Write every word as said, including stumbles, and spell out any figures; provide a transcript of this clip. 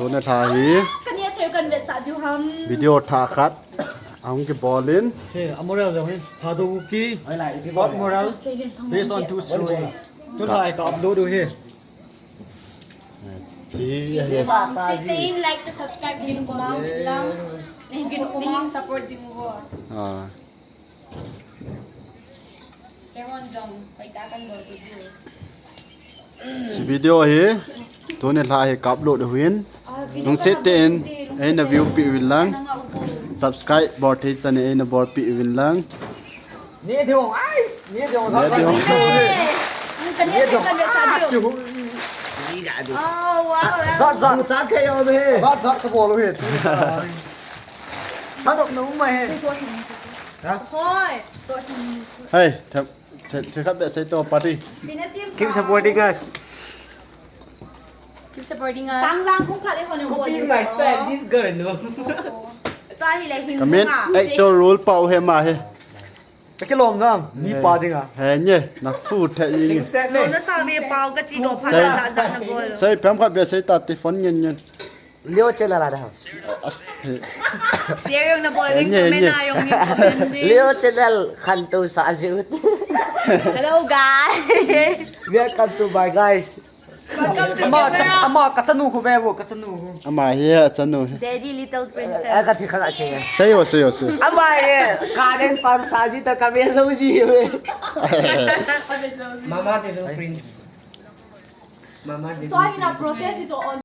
Tuni lha hi. Kani a theu kan vetsah diu ham. Video thah khat ahung kibol in. Hey, a moral jong hin. Thadou Kuki. Short moral. Based on true story. Tulai ka upload u hi. Stay in, like to subscribe din ko lang. Ning din ko lang support din ko. Ah. Hiche video hi tuni lha hi ka upload uvin. Lungset tah in eina view peh uvin lang. Subscribe bol thei chan in eina bolpeh uvin lang. Ni dong, ais, ni dong, ni dong. Ni dong. Oh, wow. Zat, zat. Zat, zat, kabol u hi. Thadou na um mai hi. Hoi. Hey, thep, thep, thep khat behsei to party. Keep supporting us. Keep supporting us. Tang lang kung khat e hon. Copy my style, this girl, no? Tua hi le hing. Comment, actor role pa u hi ma hi. Ka kilom nam, ni pa dinga. He nye, na fu the i. Lo na sa ve pau ka chi to pha. Sei, za za na bol. Sei, pem khat behsei ta ti phone ngen ngen. Leo channel a da. Share jong na bol ding, comment a jong in comment ding. Leo channel khantou sa jiu. Hello guys. Welcome to my guys. Welcome to camera. Ama, ama, ka chanu khu ve vo, ka chanu khu. Ama hi a chanu hi. Daddy Little Princess. Ai, ka thi kha la che. Sei o, sei o, sei. Ama hi. Karen pam sa ji ta ka ve lo ji ve. Mama Little Prince. Mama Little Prince.